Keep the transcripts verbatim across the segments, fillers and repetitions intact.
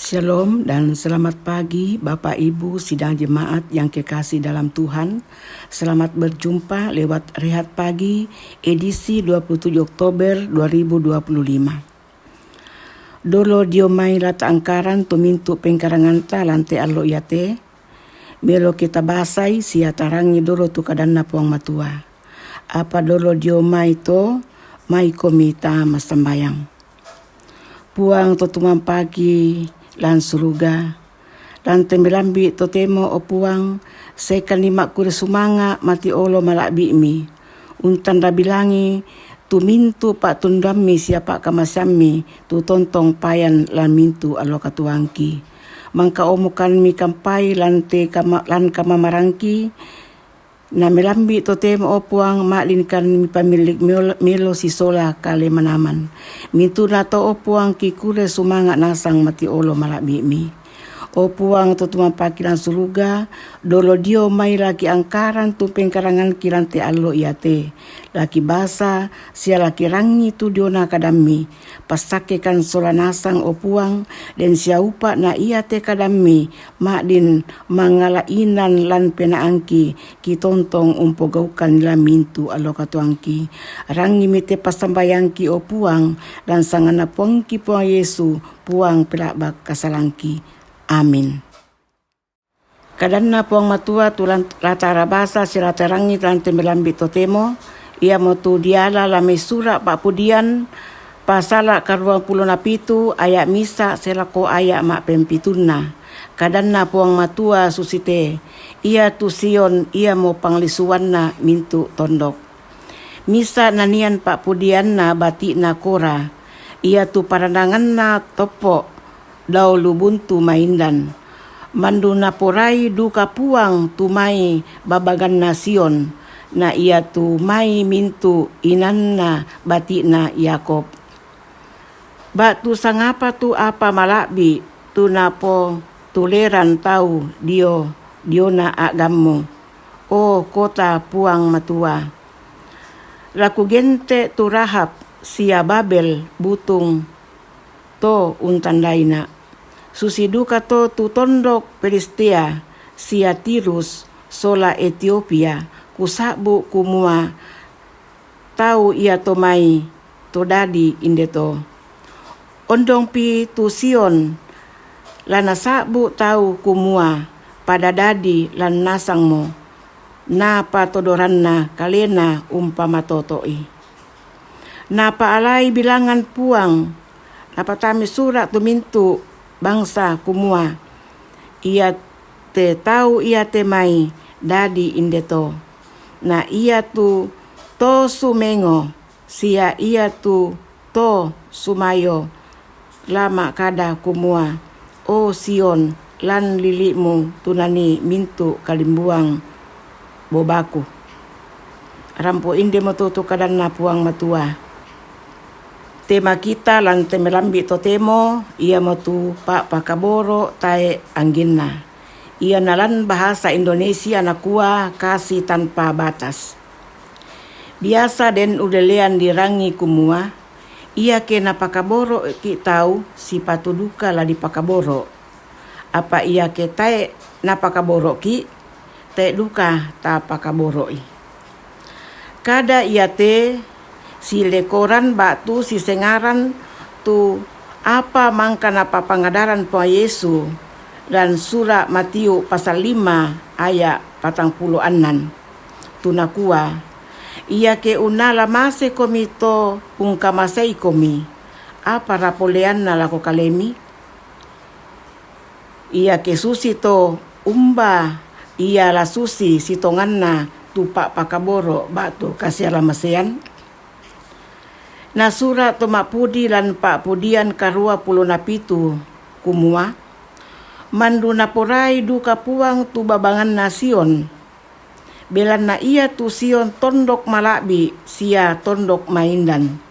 Shalom dan selamat pagi Bapak Ibu sidang jemaat yang kekasih dalam Tuhan. Selamat berjumpa lewat Rehat Pagi edisi dua puluh tujuh Oktober dua ribu dua puluh lima. Dolo dio mai la ta angkaran tu mintu pengkaranganta lan te allo iate. Melo kita basai sia tarangi dolo tu kadanna Puang Matua. Apa dolo dio mai to, mai komi ta massambayang. Puang to tumampaki lan suruga, lan te melambi totemo, o Puang, sekanni makkure sumanga mati olo mala'bi'mi, untanda bilangi tu mintu pa'tunduammi sia pa'kamaseammi tu tontong payan lan mintu allo katuoangki. Mangka omokanmi kampai lan te kama-, lan kamamarangki, na melambi totemo, o Puang, ma'dinkan mipamillik melo, melo sisola kale manaman. Mintuna to, o Puang, kikure sumanga nasang mati olo mala'bi'mi. O Puang to tumampaki lan suruga, dolo dio mai laki angkaran tu pengkaranganki lan te allo iate, laki basa sia laki rangi tu diona kadammi. Passakkekan sola nasang, o Puang, den sia upa' na iate kadammi, ma'din mangala inan lan penaangki, kitontong umpogaukan lan mintu allo katuoangki. Rangimi te passambayangki, o Puang, lan sanganna Puangki Puang Yesu, Puang pela'bak kasalangki. Amin. Kadanna Puang Matua tu lan-, la tarabasa sia la tarangi lan te melambi totemo, iamotu diala lan mai sura' Pa'pudian, pasala' karuampulo napitu, aya' misa' sae lako aya' ma'pempitunna. Kadanna Puang Matua susite, ia tu Sion, iamo panglisuanna mintu' tondok. Misa' nanian pa'pudianna bati'na Kora, ia tu parandanganna toppo' dao lu buntu maindan. Mandu naporai duka Puang tu mai babaganna Sion, na ia tu mai mintu' inanna bati'na Yakub. Ba'tu sangapa tu apa mala'bi' tu napotuleran tau dio, diona a'gammu, o kota Puang Matua? La kugente' tu Rahab sia Babel butung to untandaina'. Susi duka to tu tondok Pilistia sia Tirus sola Etiopia, kusa'bu' kumua tau iato mai to dadi indeto. Ondongpi tu Sion, la nasa'bu' tau kumua pada dadi lan nasangmo, napatodoranna kalena umpamatoto'i. Napa'alai bilangan Puang, napatami sura' tu mintu' bangsa kumua, iate tau iate mai dadi indeto. Na ia tu to sumengo sia ia tu to sumayo, la ma'kada kumua, o Sion, lan lili'mu tu nanii mintu' kalimbuang bobaku. Rampo indemoto tu kadanna Puang Matua. Tema kita lan te melambi' totemo iamotu pa'pakaboro' tae' anggenna. Ia nalan bahasa Indonesia nakua kasih tanpa batas. Biasa den ulelean dirangi kumua, iake napakaboro'ki' tau, sipatu duka la dipakaboro'. Apa iake tae' napakaboro'ki', tae' duka tapakaboro'i. Kada iate silekoran ba'tu sisengaran tu apa mangka napapangadaran Puang Yesu lan sura' Matiu pasal lima aya' patangpulo annan. Tu nakua, iake unnala masekomi to ungkamaseikomi, apara poleanna lako kalemi? Iake susi to, umba ia la susi sitonganna tu pa'pakaboro' ba'tu kasialamasean? Nasura' to ma'pudi lan Pa'pudian karuampulo napitu kumua, mandu naporai duka Puang tu babanganna Sion. Belanna ia tu Sion tondok mala'bi' sia tondok maindan.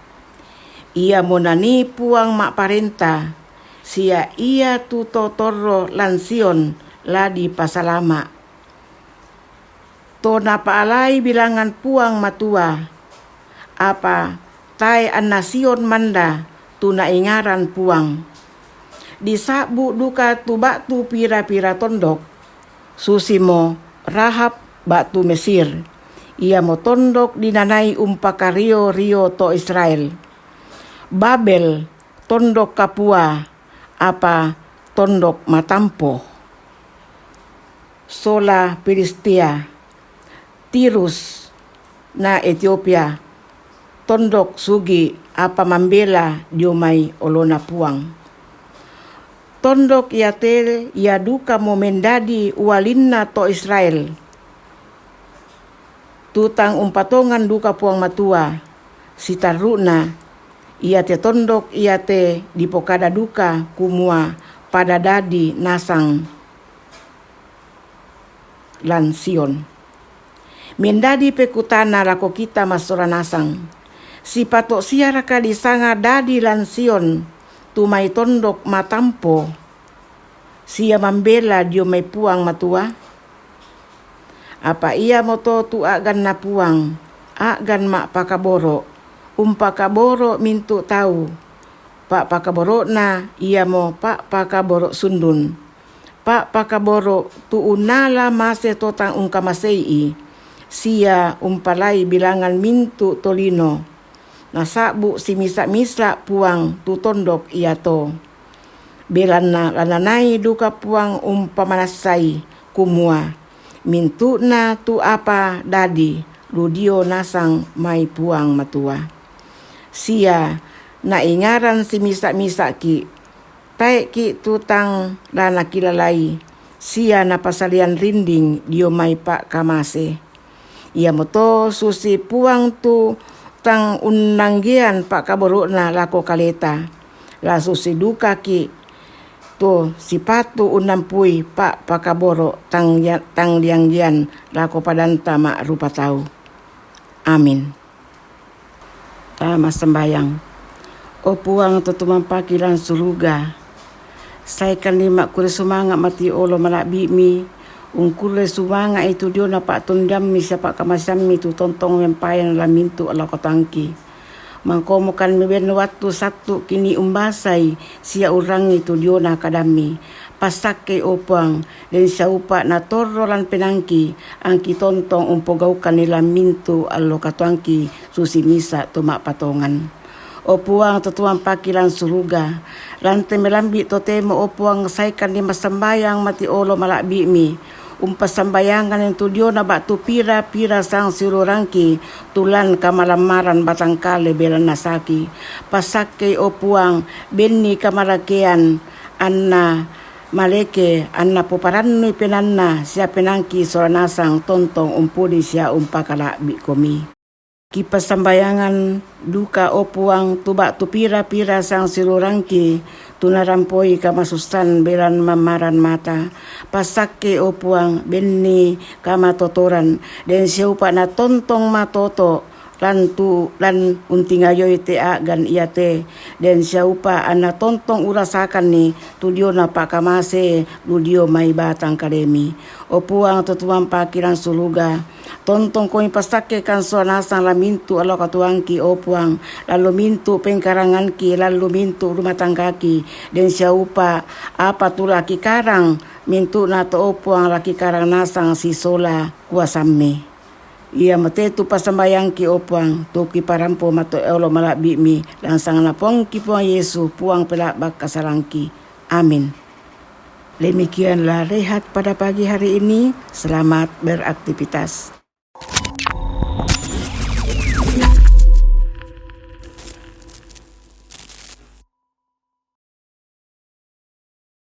Iamo nanii Puang ma'parenta, sia ia tu to torro lan Sion la dipasalama'. To napa'alai bilangan Puang Matua, apa tae' anna Sion manda tu naingaran Puang. Disa'bu' duka tu ba'tu pira-pira tondok, susimo Rahab ba'tu Mesir, iamo tondok dinanai umpakario-rio to Israel. Babel, tondok kapua, apa tondok matampo. Sola Pilistia, Tirus na Etiopia, tondok sugi' apa mambela dio mai olona Puang. Tondok iate ia dukamo mendadi uwalinna to Israel, tu tang umpatongan duka Puang Matua, sitarru'na iate tondok iate dipokada duka kumua pada dadi nasang lan Sion. Mendadi pekutana lako kita massola nasang: Sipato' siaraka disanga dadi lan Sion tu mai tondok matampo sia mambela dio mai Puang Matua? Apa iamoto tu a'ganna Puang, a'gan ma'pakaboro', umpakaboro' mintu' tau, pa'pakaboro'na iamo pa'pakaboro' sundun, pa'pakaboro' tu unnala mase to tang ungkamasei'i, sia umpalai bilangan mintu' tolino. Nasa'bu' simisa'-misa' Puang tu tondok iato. Belanna la nanai duka Puang umpamanassai, kumua, mintu'na tu apa dadi lu dio nasang mai Puang Matua. Sia naingaran simisa'-misa'ki', tae'ki' tu tang la nakilalai, sia napasalian rinding dio mai pa'kamase. Iamoto susi Puang tu tang unnanggean pa'kaboro'na lako kaleta, la susi dukaki' tu sipatu unnampui pa'pakaboro' tang, tang dianggean lako padanta ma'rupa tau. Amin. Ta massambayang. O Puang to tumampaki lan suruga, saekanni ma'kurre sumanga' mati olo mala'bi'mi, ungkurre sumanga'i tu diona pa'tondanmi sia pa'kamaseammi tu tontong mempayan lan mintu' allo katoangki. Mangkomokan miben wattu sattu'ki ni umbasai sia urrangi tu diona kadammi. Passakkei, o Puang, den siaupa' natorro lan penaangki, angki tontong umpogaukanni lan mintu' allo katoangki susi misa' to ma'patongan. O Puang to tumampaki lan suruga, lan te melambi' totemo, o Puang, saekanni massambayang mati olo mala'bi'mi, umpassambayangan tu diona ba'tu pira-pira sangsiulurangki tu lan kamalammaran batangkale belanna saki. Passakkei, o Puang, benni kamalakean, anna maleke, anna poparannui penaanna sia penaangki sola nasang tontong umpudi sia umpakala'bi'komi. Kipassambayangan duka, o Puang, tu ba'tu pira-pira sangsiulurangki tu narampoi kamasussan belanna mammaran mata. Passakkei, o Puang, benni kamatotoran, den siaupa' natontong matoto' lan tu, lan untingayoi te a'gan iate, den siaupa' anna tontong urasakanni tu diona pa'kamase lu dio mai batangkalemi. O Puang to tumampaki lan suruga, tontongkomi passakkeikan sola nasang lan mintu' allo katoangki, o Puang, lan lu mintu' pengkarangangki, lan lu mintu' rumah tanggaki, den siaupa' apa tu la kikarang mintu'nato, o Puang, la kikarang nasang sisola kuasammi. Iamote tu passambayangki, o Puang, tu kiparampo mati olo mala'bi'mi, lan sanganna Puangki Puang Yesu, Puang pela'bak kasalangki. Amin. Demikianlah rehat pada pagi hari ini. Selamat beraktivitas.